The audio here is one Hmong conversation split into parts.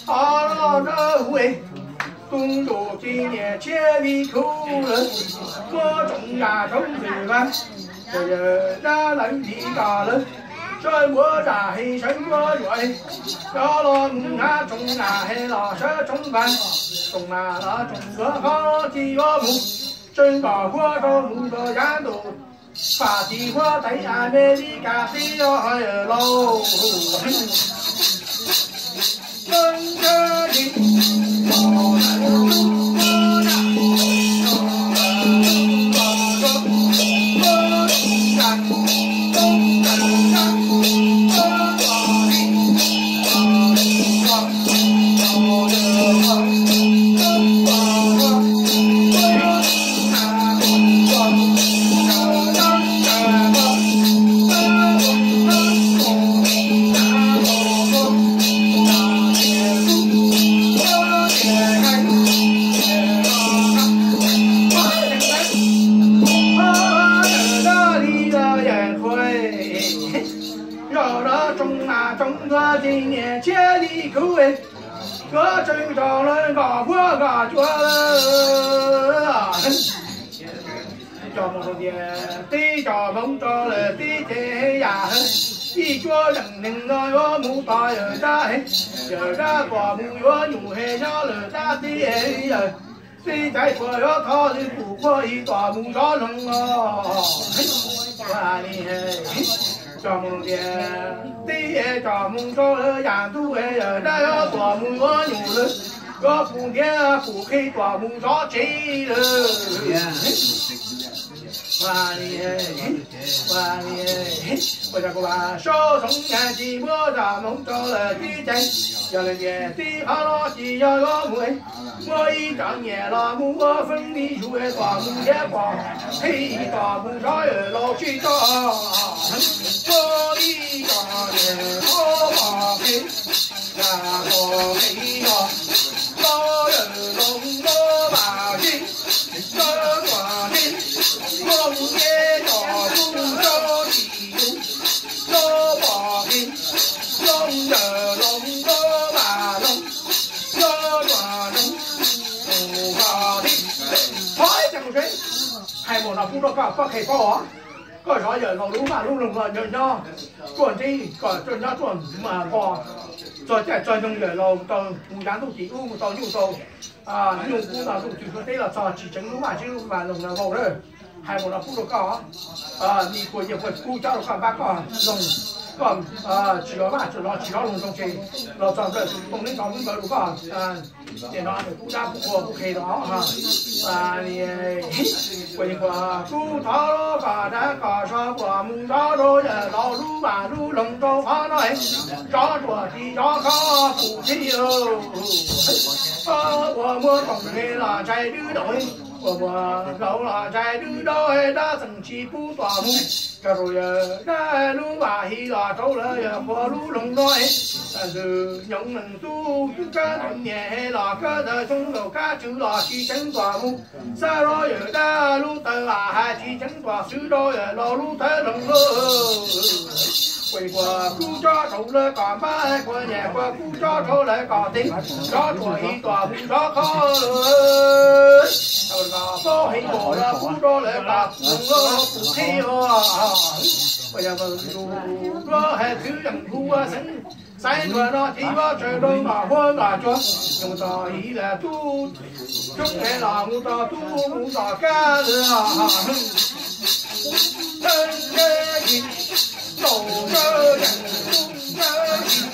Thov los nrog hu es, tub ntsuj ci niam tshiab li khub lawm, muab tsoom yam tsoom ntxwm vas, yawm dab lawv nti kom lawv sawv npuab zam hais sawv npuab zuam, cov los mus hnav tsoom yam hais los sawv tsoom vas, tsoom mas los tsoom yuav qhov ci yuav mus, tseev kom huab rau mus rau yav ntuj, pam tiv huab teev Amelikas teb os yawm laus. Zaum no tsoom mas tsoom ntxwv ci niam tshiab li khub, yuav tseev tso lawv kom huab kom cua lawm. Cov mus rau tias tib cov hmoov rau lawm tib ces yam ib cuab zeem neeg no yuav mus tos yawm dab, yawm dab tuam mus yuav nyuj he nyob lawm dab tib yawm, tib caiv puas yuav thov lwm tus puag ib tuam mus zov loog os. Cov mus tias tib cov mus rau lawm yam ntuj yawm dab yuav tuam mus yuav nyuj lawm, yuav pum ntiav pum qhe tuam mus zov tsev lawm. Ua li, ua li, ua cas kuv vas sab zoov nyag ci muab zam hmoov rau lawm tib ces, yog lawm tias tib qhov los ci yog yuav mus, muab ib cov nyiam los mus ua feeb li zus tuam mus thiab pom, qhe ib tuam mus zov yawm laus tsis tso, muab ib cov nyiam los pom qhe, los pom qhe los, los yawm laus los vam qhe, los tuam qhe, los ntiav cov tub tso tsis zus, los pom qhe, los yawm laus los vam loog, los tuam loog, tus koj tib. Thov ib teg mus seb, hais mus no pub rau koj, koj qhe paub os. Koj zov yawm laus lub vaj lub loog los nyob nyob, tuaj ntsib kom tuaj nyob tuaj npog, txog caij txog nyoog yawm laus tau mus yav ntuj tim ub mus tau nyuj tau, nyuj kub no ntuj twg suav teb los txog tsis tseev lub vaj tseev lub vaj loog no vau lawm. Hais mus no pub rau koj, me kua nyiaj kua kub cob rau koj npab koj loog, koj tsis zov vaj tsis zov tsis zov loog zoo tsis los txog nplawg tus too neb tso lub nplawg rau koj. Ces no kub dab kub qhua kub qhe rau, kua kub thov koj dab kom zov puas mus zov rau yawm laus lub vaj lub loog rau qhov no, zov ruam tsis zov koj pum txhij. Ua muab toom he los ntshai dwb daus, ua muab laus los ntshai dwb daus, dab txeem tsis pub tuam mus, tso rau yawm dab lub vaj hi los rau lawv yawm qhua lub loog no. Ntxwg nyoog neeg tub tub kab ntoo niam he los kab ntawd xyoo nkaus kab tswv los tsis tseev tuam mus, xab rau yawm dab lub taw vam hais tsis tseev tuam xwb rau yawm laus lub thawv loog. Kua kub cob rau lawv kom npab, kua nyiaj kua kub cob rau lawv kom teg, zov ruam ib tuam mus zov qhov lawm. Tau los paub heev mus los pub rau lawv kom pum loog pum qhib os. Ua yog tus duab hais txwv yeej hu ua xeev, xaiv ntuag no tib vaj tsaws rau kom huab kom cua, mus txog ib lawm tub coob es los mus txog tub mus txog kab lawm. Thawj ntsej yim, laus thawj yeem, thawj yim,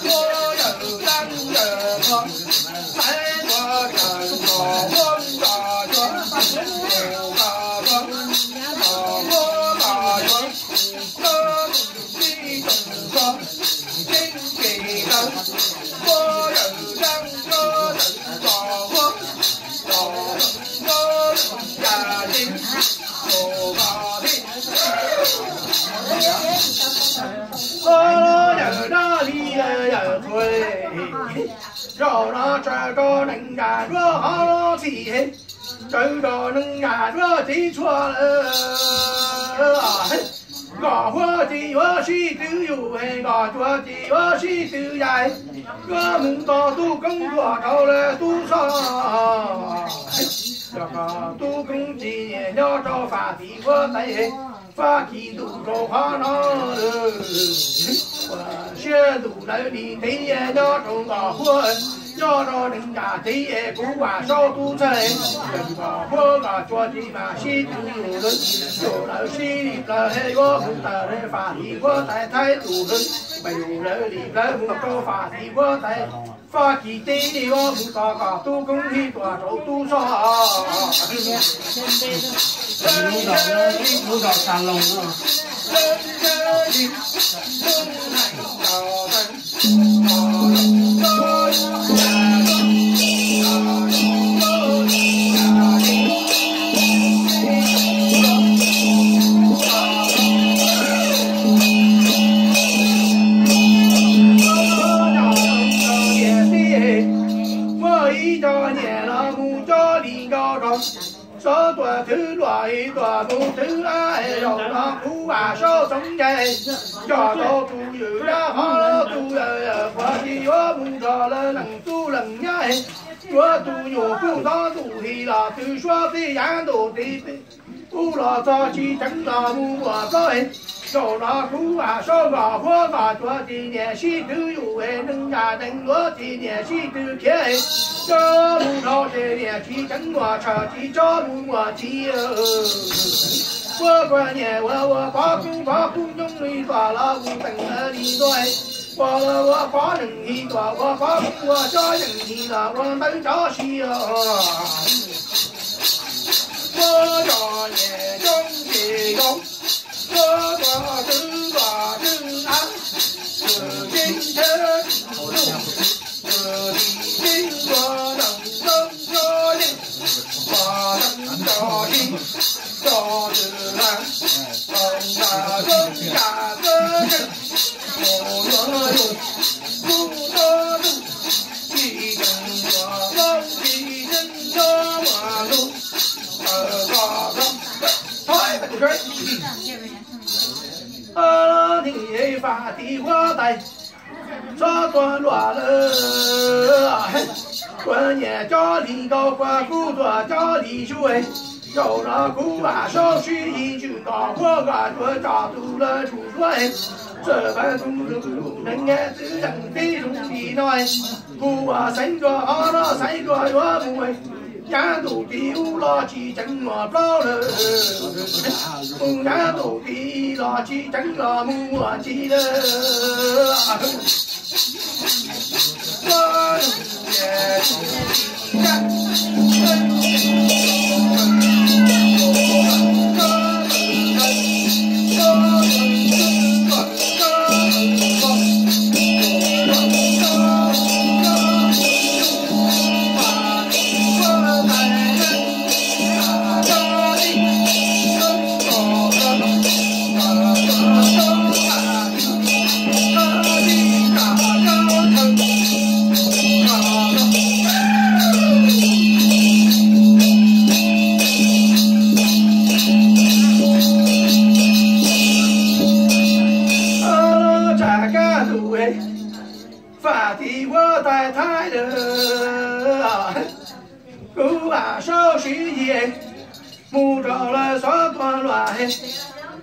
huab yawm dab yawm qhua, xaiv ntuag tsaws kom huab kom cua, kom cua, kom huab kom cua, tib tsoom ko, tib Yawm dab li yawm txhua, zaum no tsaws rau nees nkaum duab hov txhim, tsaws rau nees nkaum duab txiv txhua lawm. Nkos huab tsis yuav sib tw yus, nkos cuav tsis yuav sib tw yais, yuav mus tos tub koob tuaj rau lawv tub xoj. Yog kom tub koob tsis nyiam nyob rau fam tim huab tais, Fab Kis ntuj rau qhov no lawm. Ua siab ntuj lawv li teb nyob rau nkos huab, nyob rau nees nkaum txiv kuv vam saub tub ntxawg. Nkos huab nkos cuav tsis mam sib tw yus lawm, yus lawv sib li plaws yuav mus tawm fam tim huab tais Thaib tus lawm. Mas yus lawv li plaws mus rau fam tim huab tais Fab Kis teb yuav mus tos kom tub koob ib tuam rau tub xoj. Lub zos Xas Loos no. Muaj ib co niam los mus cov li nkauj rau, xov tuam thwv luam ib tuam mus thwv av, zaum no kuv vam saub txoov ncai, coj tau tus ywm dab hov tus yawm qhuav tsis yuav mus nrog lawv leej tub leej nyab, yuav tus nyuam kuj ntov ntuj his los twb suav tib yav ntuj tib peb, ub los txog tsis teev los mus muaj plaub. Zaum no kuv vam saub nkos huab nkos cuav tsis nyiam sib twv yus, neeg yam deev luav tsis nyiam sib tw khiav, tsob mus dhau ces nyiam tsis teev muaj tshav tsis tsob mus muaj tsis. Ua kua nyiam ua ua pov koob pov koob nyooj li tuam los mus teem li ntua, ua los ua pov neeg li tuam ua pov koob ua tsob yeej li los ua ntawv tsob si. Ua cov nyiam coob ces zoo, ua tua twv tua twv av, twv tib thawv twv twv tib tib ua neeg zoo zoo yeej, ua neeg zoo yeej, zoo twv av, zoo zoo zoo zoo yeej, ua yuav yus kuj tau lus, tsis yeej ua zoo tsis yeej zoo ua lus, tawm koj zoo. Thov ib tug kawg. Nim fam tim huab tais, txhob tuaj luam lawm. Kuv nyiam cov li nkauj, kuv kuj tuaj cov li suav. Zaum no kuv vam saub sib yig ntsws nkos huab nkos cuav tso tus lawv tsum duab. Txawm pab tus lus lus neeg txwv zeej tib zoo li no, kuv ua xeeb dua qhov no xeeb dua yuav mus. Yav ntuj tim ub los tsis teev muaj plaub lawm, mus yav ntuj tim los tsis teev los mus muaj tsis lawm. Tsa kab tus fam tim huab tais Thaib lawm. Kuv vam saub sib yig mus rau lawv xov tuam luam,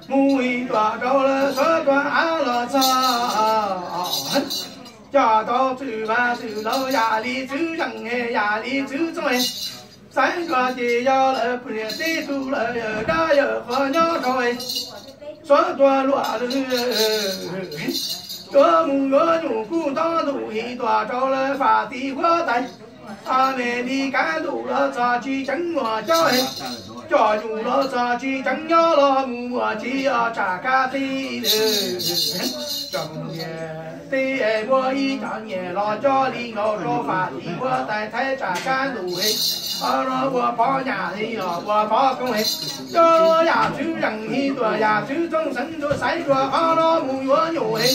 mus ib tuam rau lawv xov tuam av los txog. Coj tau txwm vaj txwm laus yam li txwv zeej yam li txwv txoob, xeeb dua ces yog lawv pw niam tib tug lawv yawm dab yawm qhuav nyob rau xov tuam luam lawm. Yuav mus yuav nyuj kuj ntov ntuj his tuam rau lawv fam tim huab tais. A me li kab ntuj los txog tsis teev muaj cov, coj nyuj los txog tsis teev nyob los mus muaj tsis, tsam kab tib lawm. Teb muab ib cov nyiaj los coj li nkaus rau Fam Tim huab tais Thaib tsam kab ntuj he, ho no ua pov nyam li los ua pov koob he. Cov yam txwv zeej hi tuam yam txwv txooj xeev ntuj xaiv dua qhov no mus yuav nyuj he.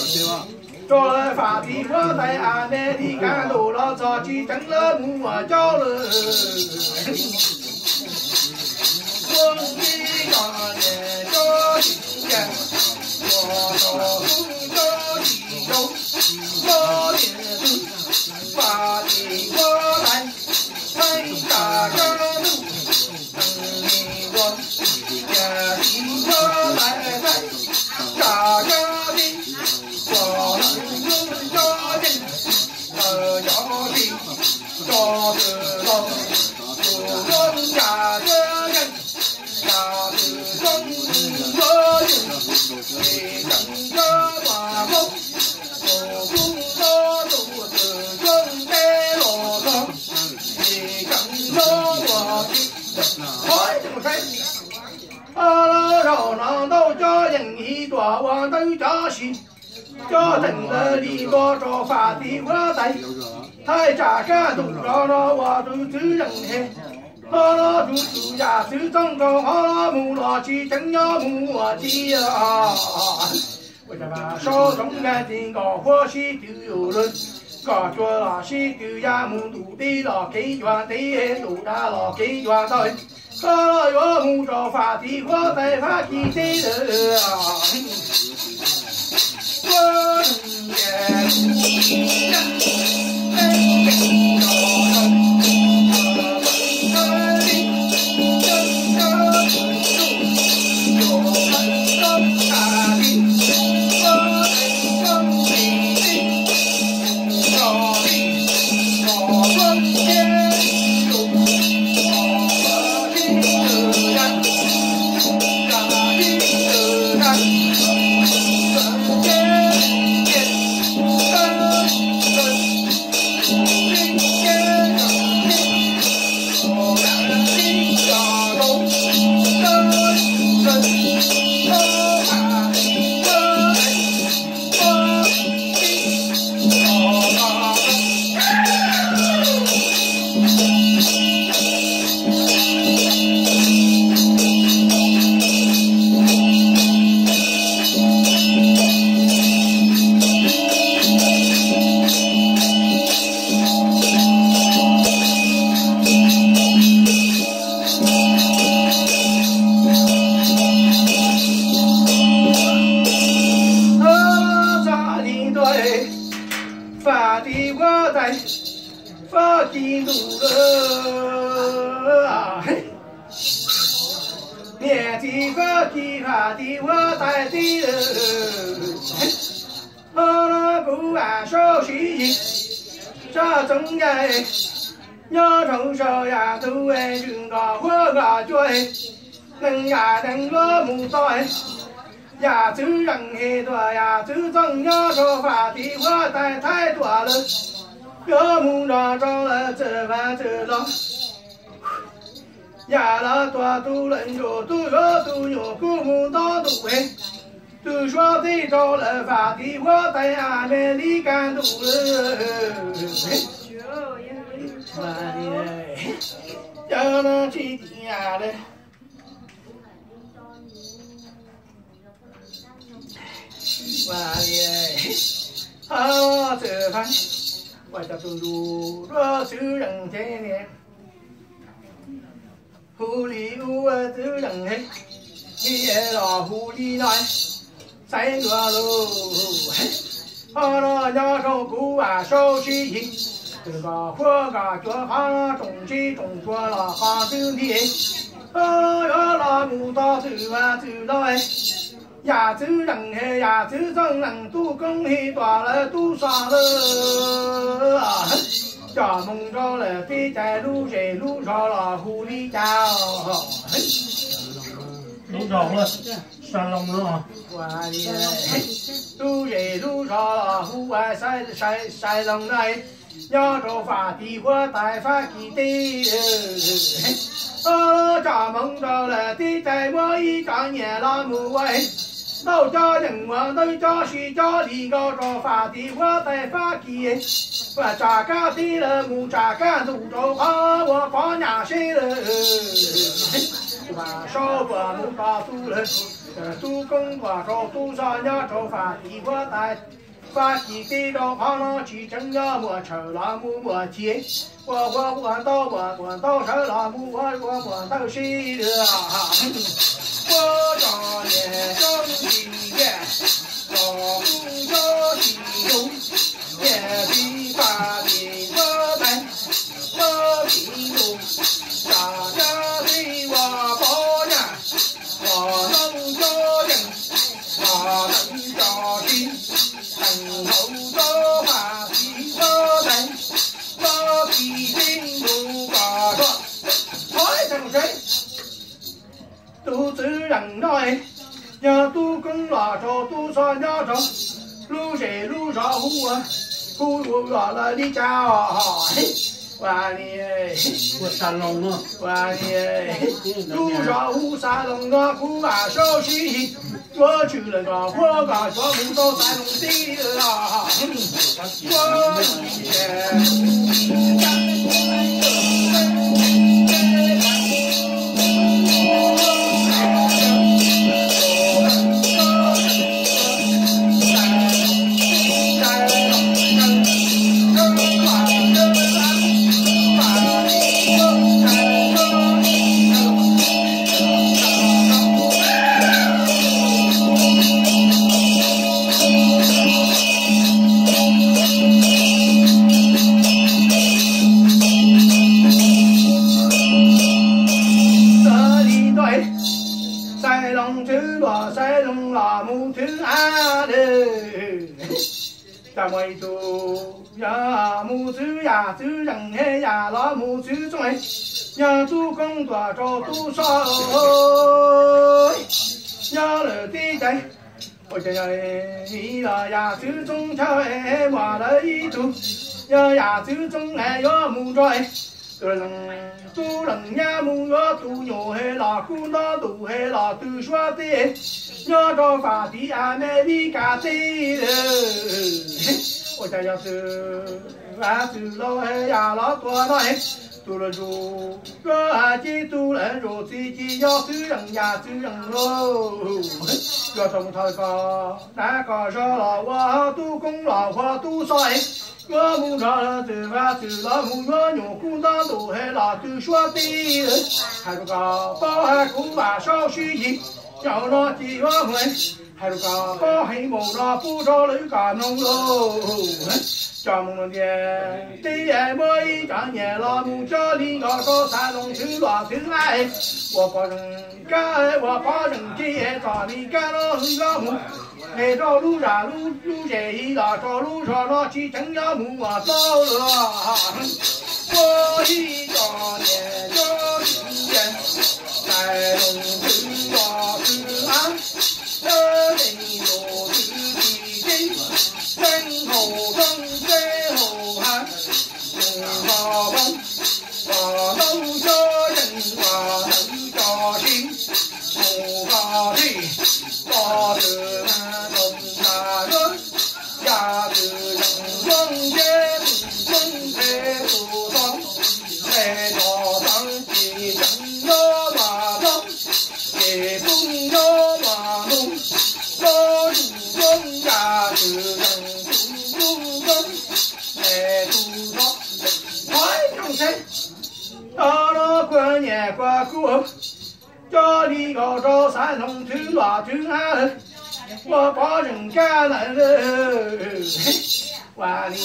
Rau lawv Fam Tim huab tais Amelikas ntuj los txog tsis ceev lawv mus ua cauj lawm. Zaum no ntau cov yeej ib tuam ua ntawv cov si, cov teem lawv li npo rau Fam Tim huab tais Thaib tsam kab ntuj rau no ua tus txwv zeej he. Ho no tus txwv yam txwv txooj rau qhov no mus los tsis ceev nyob mus ua tij. Ua cas mas sau zoov nkaus ti nkaus huab sib tw yus lawm, nkaus cua los sib tw ya mus ntuj teb los kev ncua teb, ntuj dab los kev ncua ntawd. Koj yuav mus rau Fam Tim huab tais Fab Kis teb lawm. Txog li ntua Fam Tim huab tais Fab Kis ntuj lawm. Niam txiv Fab Kis Fam Tim huab tais teb lawm. Ho no kuv vam Sau Siv Yis, Sau Txoov Ncaig, nyob rau saum yam ntug es ntsws nkaus huab nkaus cua, neeg yam neeg yuav mus txog, yam txwv zeej he tuam yam txwv txooj nyob rau Fam Tim huab tais Thaib tuam lawm, yuav mus nrog rau lawv txawm vaj txawm los. Yam lawv tuam tus lawm ntsum tus yuav tus nyuam kuj mus nto ntuj he, tus suav teb rau lawv Fam Tim huab tais Amelikas ntuj lawm. Yog no tsis tias lawm. Ua li, ho txawm vaj, ua cov tus ntuj duab txwv zeej ces hu li ua txwv zeej he, li los hu li no, xaiv dua lug. Qhov no nyob rau kuv vam Sau Siv Yis, txwm nkaus huab nkaus cua, qhov no tsoom tsib tsoom tsua los qhov ntxwb nti, qhov no yuav los mus txog txwm vaj txwm los. Yam txwv zeej he yam txwv txooj neeg tub koob he tuam lawv tub xos lawm. Coj moo rau lawm teb cai lub zej lub zos los hu li cas? Lub zos hu Sai Loos no. Lub zej lub zos los hu ua Sai Loos no, nyob rau Fam Tim huab tais Fab Kis teb. Coj moo rau lawm teb cai muab ib co nyiaj los mus ua Ntau cov yeej ua ntawv cov sib cov li nkaus rau faj tim huab tais Fab Kis, ua tsa kab teb lawm mus tsa kab ntuj rau qhov ua pov nyaj seb lawm. Ua sau tuaj mus tos tub lawm, tub koob tuaj rau tub xoj nyob rau faj tim huab tais Fab Kis teb rau qhov no tsis tseem nyob muaj tshawm los mus muaj chim, ua ua ua ntau ua ua ntau sawv los mus ua ua ua ntawd sib lwm. Ua tso niam coob tsis ntiag, tso kub coob tsis ntug, niam txiv pab tsis pab tais, pab tsis ntug, tsa kab teb ua pov nyaj, ua ntau cov yeej, ua ntawv cov sib, teem thaum rau faj tim huab tais, pab tsis teb ntug kom tso. Thov ib txhais mus seb. Tus txwv zeem no, yog tub koob los rau tub xoj nyob rau lub zej lub zos hu ua, hu ua los lawv li cas os. Ua li, ua xa loos no, ua li, lub zos hu xa loos no kuv vam saub sib yig, yuav tsum lawm kom huab kom cov mus tau xa loos tib los. Xaiv Loos txwv los Xaiv Loos los mus txwv av lawm. Cas muaj ib tug yog mus txwv yam txwv zeej, yam los mus txwv txooj, yog tub koob tuaj rau tub xoj, yog lawm tib cai. Ua cas yog los yam txwv txooj chaw muaj lawm ib tug, yog yam txwv txooj yuav mus nrog tus leej, tub leej nyab mus yuav tus nyuj los kub nto ntuj los tw suab teb, nyob rau faj tim Amelikas teb. Ua cas yog txwv, txwv los yam los tuaj no, tus los zus yuav ces tus leej zus txiv ci yog txwv zeej yam txwv zeej lauj. Yuav tau mus thov koj, nab koj zog los ua tub koob los ua tub xoj, yuav mus nrog txwv vaj txwv los mus yuav nyuj kub nto ntuj los tw suab teb. Hais rau koj paub, hais kuv vam saub sib yig, zaum no ces yuav mus. Hais rau koj paub, hais mus no pub rau lawv kom mloog lauj. Coj mus no ntiag, teb muaj ib cov nyiam los mus coj li nkaus rau Xaiv Loos txwv los txwv av, ua pov zeej kab, ua pov zeej ci txom li kab no los mus, es rau lub zos lub, lub zej los rau lub zos no tsis tseem yuav mus ua tau lawm. Ua ib co niam coob tsis ntiag, Xaiv Loos txwv los txwv av, teeb tus txwv txi teb, teeb haus roob teb haus hav, mus nto poob, ua ntau cov yeej ua ntawv cov sib, mus nto tij, nto tw mas nto tas luab, yam txwv zeej zoo ces tus koob nqe tus xoj, nqe tus xoj ces tseem nyob mas poob, ces poob nyob mas ntuj, nyob tus koob yam txwv zeej tus koob, nqe tus xoj. Thov ib tsoom seb, no no kuv nyiam kuv kub, coj li nkaus rau Xaiv Loos txwv los txwv av, ua pov zeej kab lawm. Ua li,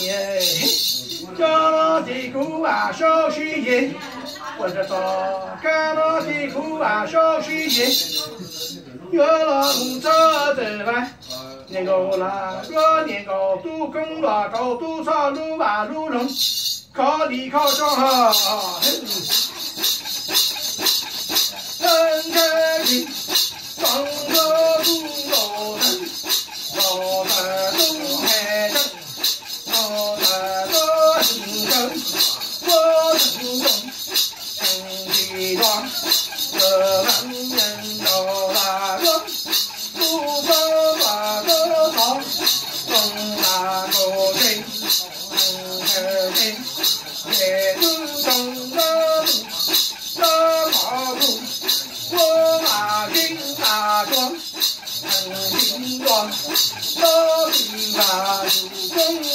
cov no ces kuv vam saub sib yig, ua tso tso, kab no ces kuv vam saub sib yig, yuav los mus txog txawm vaj, niam nkaus los yuav niam nkaus, tub koob los rau tub xoj lub vaj lub loog, khov li khov tso. Ntshe li tsoom nkaus tub nkaus tawv, nkaus tawv tub he tawv, nkaus tawv tub heev tawv, kuv heev zoo heev tsis tso, tawm vaj yeej nkaus vaj luab, tub koob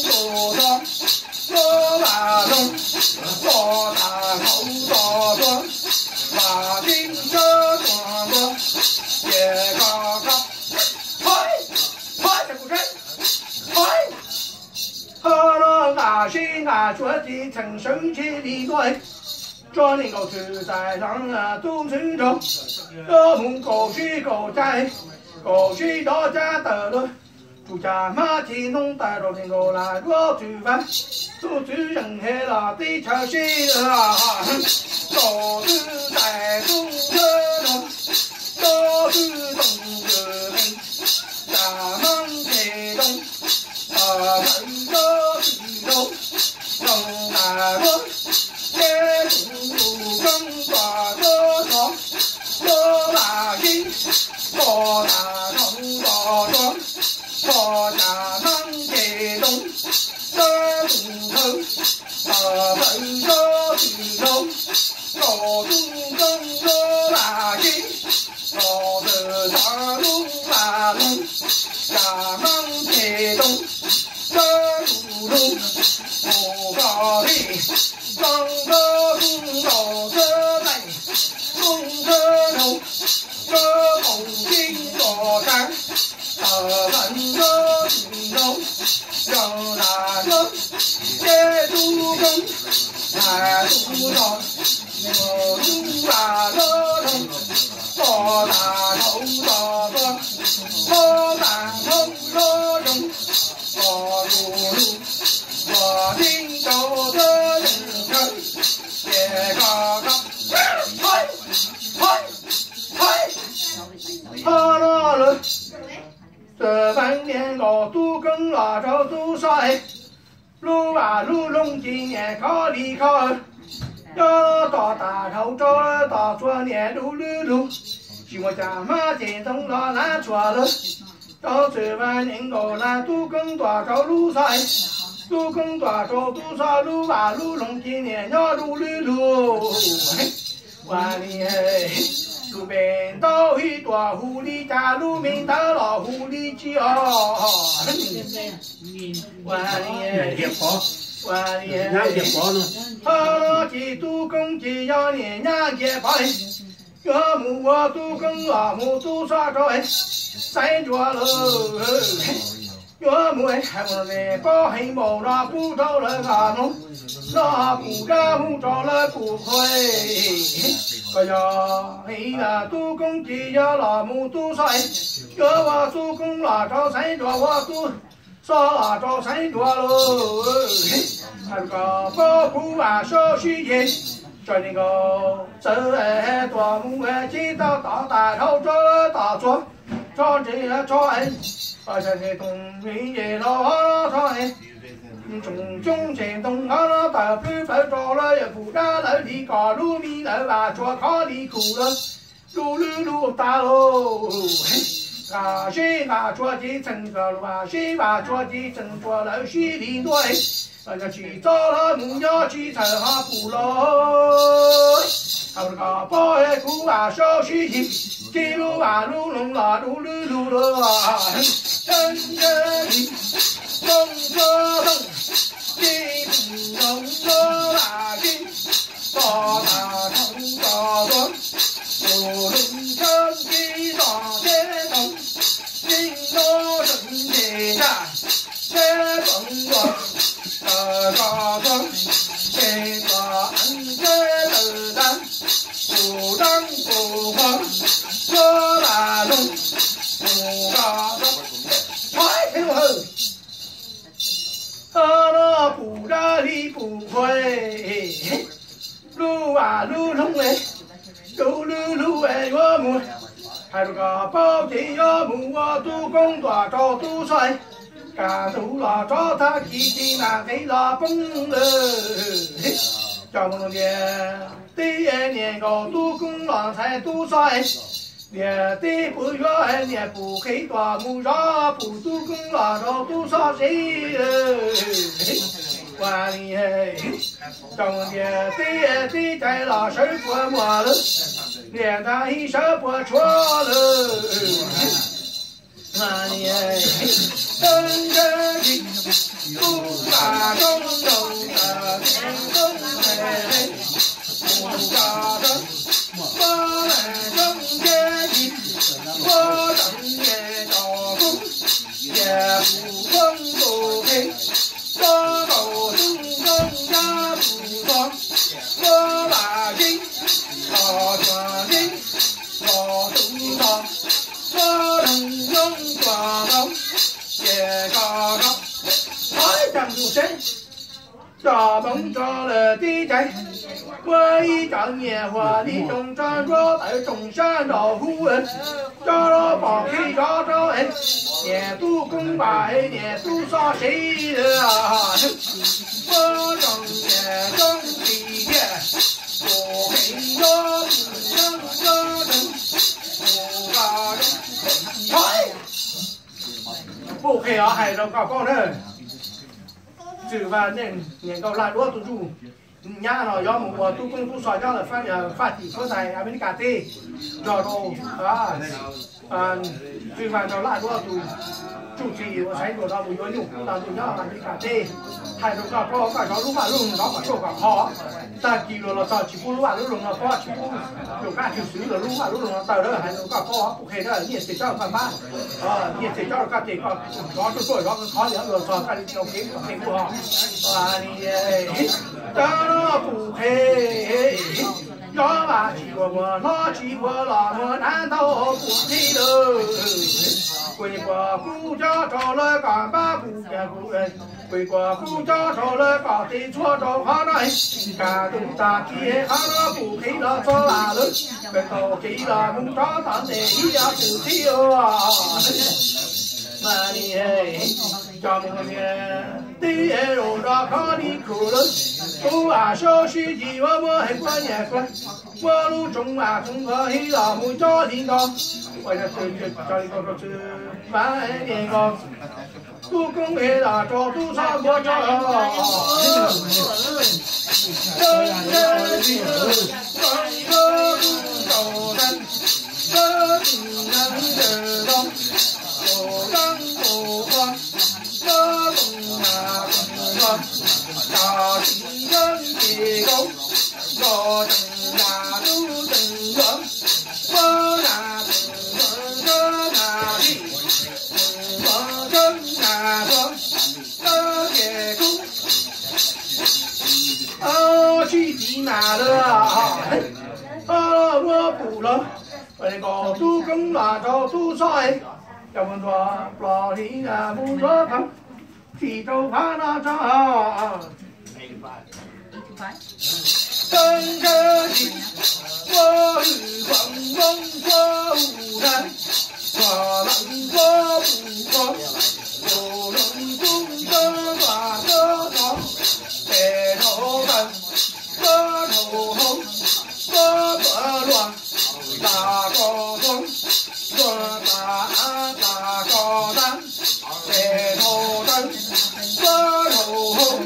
Tus tuaj, tuaj vam loog, tuaj tas hauv tuaj tuaj, vam keeb sawb tuaj tuaj, ces koj koj, hoi, hoi, hoi, ho no nqa sib nqa tsuav txiv txheem sawv ntshe li tuaj, tso nees nkaum txwm txais hloov tub ntxwv nraug, yuav mus kaum sib kaum cai, kaum sib dob cab tawm lawm. Tsuas cas hmab txhij ntoo tawm rau nees nkaum las duab txwm vaj, tub txwv zeeg he los teb chaws sib, kaum twb tais tub ntswb no, kaum twb toom kws qees, cas hmab txhij ntoo, fawm nrab txwm rau, zoo tas luag, ces tus koob tuaj tuaj txog, tuaj vam keeb, tuaj tas hauv tuaj tuaj, tuaj cas hmab txhij ntoo, txawb tus thawj, fawm nrab txwm rau, kaum tus koob tuaj vam keeb, kaum txwm xav lub vam loog, cas hmab txhij ntoo, txawb tus lug, mus koj li, zoo nkauj koob nkaus txawb tais, koob txawb nraug, txawb qoom keeb nkaus tas, tawm fawm nrab txwm rau, zoo tas luag, ces tus koob, tas tus zog, mus lub vam loog, tuaj tas hauv tuaj tuaj, tuaj tas hauv tuaj zoo, tuaj lug lug, tuaj tib rau tuaj zeeg kawg, ces koj koj, hoi, hoi, hoi, ho no lawm. Txawm feeb niag nkaus tub koob los rau tub soj, lub vam lub loog ci niam khov li khov, nyob tom tas dhau rau tom txhua niam lub lub lug, tsis muaj cas hmab txhij ntoo los lav txhua lawm. Rau txwm vaj nees nkaum las tub koob tuaj rau lub soj, tub koob tuaj rau tub soj lub vam lub loog ci niam nyob lub lub lug. Ua li, lub npe ntau ib tuam hu li cas lub me ntawd los hu li tsis os. Ua li, ua li, ho ces tub koob ces yog niam nyab Nkias Pov, yuav mus ua tub koob los mus tub soj rau Xaiv Nruas lawm. Yuav mus hais ua pob heev npaum no pub rau lawv vam mloog, no pum dab hu rau lawv pum qhuav. Koj yog tub koob ces yog los mus tub soj, yuav ua tub koob los rau Xaiv Nruas, ua tub soj los rau Xaiv Nruas lauj. Koj paub kuv vam saub sib yig, tso nees nkaum txawm tuaj mus txij tau tom tas dhau rau tom txhua, tso ntses tso, tso ntses toom li ces los tso, tsoom coob ntses ntoo no tawm plwb plawv rau lawv yawm pum dab lawv li kom lub mi lawv vam tsuas khov li khum lawv lub lub lug tas lauj. Vam sib vam tsuas ci txheem, vam sib vam tsuas ci txheem tsuas lawv sib li ntuj, yog tsis txob lawv mus nyob tsis txhawj ho pum los. Hauv koj paub kuv vam saub sib yig, ci lub vam lub loog los lub lub lug los. Txheeb ntse li, toom txhua toom, ci toom loog txhua vam ci, to tas toom to tuag, tus lug txheeb ci to teb toom, ci no seem nce ntsaj, teb toom tuag, to to tuag, nce tuag eev teb tawm tas, tus dab tus qhua, txhua vam loog, tus ko, thov ib teg hawm. Ho no pum dab li pum qhua, lub vam lub loog, lub lub lug yuav mus, hais rau koj paub ces yuav mus ua tub koob tuaj rau tub soj, kam tus los rov thab kis tsis mam nqis los poob. Cov mus tias tib niam nkaus tub koob los ntxhais tub soj, niam tib pum yuav niam pum qhib tuaj mus zov pum tub koob los rau tub soj seb. Ua li, cov mus tias tib tib cai los sawv puas muaj lawm, niam nrag ib sawv puas tshuav lawm. Cov Hmoob tso lawm tib cais, muaj ib cov nyias huas li zoo tso nruab tawv tsoom sab nraud huv, coj los pom qhib zov rau niam tub koob npas niam tub xoj siv lawm. Muab zoo niam coob tsis tiag, tus heev nyob tus nyob nyob tus tus Puj Qhe os, hais rau koj paub na, Txwj Vaj Neej niam nkauj Laj Duab tus ntsuj nyab no yuav mus ua tub koob tub xoj nyob lawm Faj Tim Suav Tais Amelikas teb, nrog rau Txwj Vaj nrog Laj Duab tus tsuj ci uas xaiv ntuas no mus yuav nyuj kub no ntuj nyob Amelikas teb. Hais rau koj paub, koj zov lub vaj lub loog zov kom tshuaj kom kho, tag kis luag los txog tsis pub lub vaj lub loog no pob, tsis pub lus kab tshwm sim lawm lub vaj lub loog no tawg lawm. Hais rau koj paub, Puj Qhe na, nyiaj txiag tsob faj fab, nyiaj txiag tsob rau koj ces koj zov tshuaj tshuaj zov qhov li luag txog koj li tau kev kom kev kuj ho. Cov Puj Qhe, zov vaj tsis ua muag, hlob tsis ua los muag, hnav ntau puv qhib lawm. Kuv kuj cob rau lawv kom npab kuv, kuv kuj cob rau lawv kom tiv txhua rau qhov no, kam tus tag kis qhov no puv qhib los txog lam lawm, kawg tau qhib los mus rov tom ntej ib yam puv qhib ua. Mas ni cov mus niam tij es los rau qhov li khum lawm, kuv lam sawv sib yig ua muab heev kuab nyiam kuab, muab lub tsoom mas tsoom nkaus hib los mus cob li nkaus. Ua yog txwv cov li nkaus rau Txwj Vaj Neej nkaus, tub koob es los rau tub xoj npua tso. Sib tiv mas lawm, muab pum los, nkaus tub koob los rau tub xoj, cov mus ntuas plos li mus ntuas phav, tsis rau phav no tso. Teeb nkawd tsis muaj hwj foom npoob nkuaj hu na, txog leej nkuaj pum txog, tus leej tub nkawd ntuas nkawd txog, pem dhau taw, nkawd dhau hau, nkawd tuav luag, tas koj tuag, luag tas av tas koj tag, pem dhau taw, nkawd dhau hau,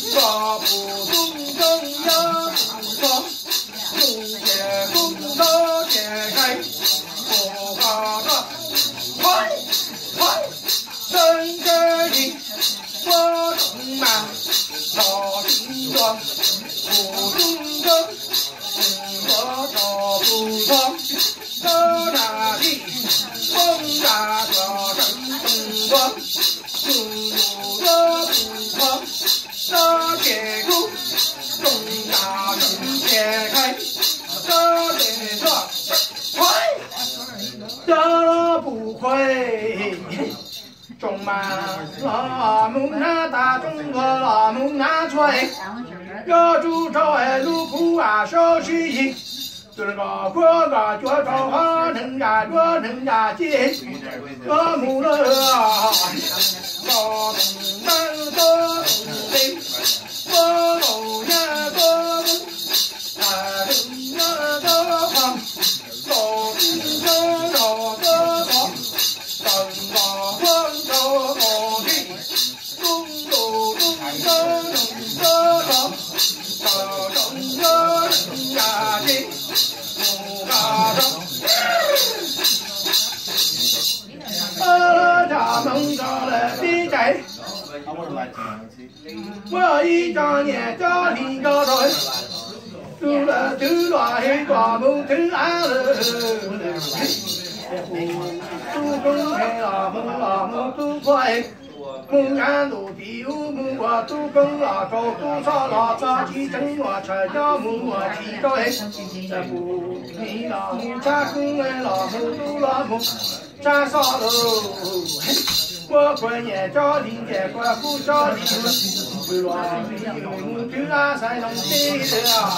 nkawd pum tub nkawd nyob pum txog, mus ces kub nkawd ces kais, mus koj roj, thov, thov, teeb nkawd yig, muab tsoom mas, los tsis ntuas, pum tub nkawd, mus nkawd rau pum txog, nkawd nag tij, poob nra txog teeb pum ntuas, tus yus nkawd pum txog, nkawd ces kub, tsoom tas tsoom ces kais, nkawd ces roj, thov, cov pum qhuav, tsoom mas los mus hnav tas, tsoom npua los mus hnav txhua, yuav tsum rau lub kub am sawv sib yig, tus neeg kom khuab kom cuav rau hov neeg yam duab neeg yam ci, yuav mus lawm, kom tus neeg tuab tus qe, tuab laus nyab tuab, tas tus nyab tuab qhov, nkaus tub nkawd nrog tuab tod, taws nkaus tuab nrog nkaus tij, tub nkaus tub nkawd nrog tuab tod, taws tsoom nkawd neeg yam ci, mus nqa rau Muaj ib co niam cov hli nco rau, tus lawm twb los hais kom mus twb av lawm. Tub koob los mus los mus tub khuav, mus nyob ntuj tim ub mus ua tub koob los rau tub txhob los txog tsis tseev mus tshaw cov mus ua tsis rau es. Mus ni los mus tshaj koob los mus tub los mus tshaj xob lauj. Muab khuav nyiam cov li ntias khuav kub cov li mus, mus twb av xaiv loos teb lawm.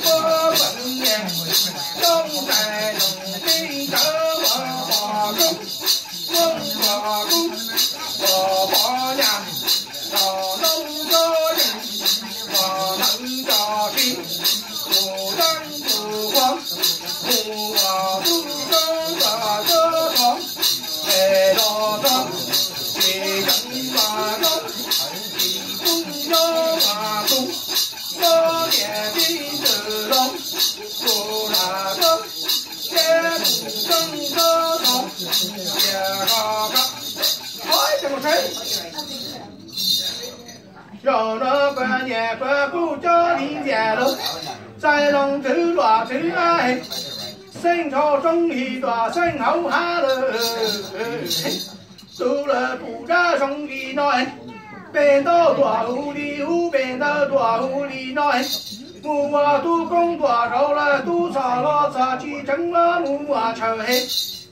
Muab khuav nyiam cov xaiv loos teb cov ua pom koob, muab ua koob ua pom nyam, los noob cov yeej ua neeb cov tsis, mus txeeb tus qhuav, mus ua tub koob ua tub rog, es los txog tsis tseev mas koob, tsis pub nyob mas koob, koj niam tij ntxwv los kuv lam koj, ces tus koob koj txog, tias koj koj. Zaum no khuav nyiam khuav kub cov li ntias lauj, xaiv loos thwv luam thwv av, xeeb dhau roob hli tuam xeeb hauv hav lawm. Tus lawm pum dab zoo li no, pem ntawd tuam hu li ub, pem ntawd tuam hu li no, mus ua tub koob tuam rau lawm tub txhob los txog tsis tseev los mus ua tshaw he,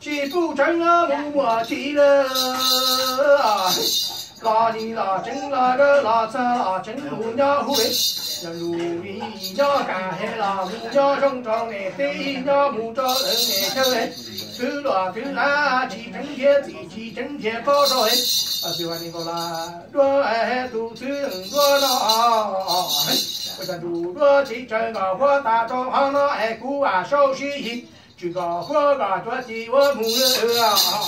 tsis pub tseev los mus ua tsis lawm. Los li los tseev los dawb los txog los tseev mus nyob hu, yog lus li nyob kam he los mus nyob zoo rau niam tij nyob mus rau lawv niam chaw, thwv luam thwv av tsis tseev nrhiav txim tsis tseev nrhiav pob rau he. Txiv ua ni nkaus los duab tus txwv duab no, ua cas tus duab tsis tsaws nkaus huab tas rau hov no es kuv vam sau sib yig, tsis nkaus huab kom cuav ci ua mus lawm.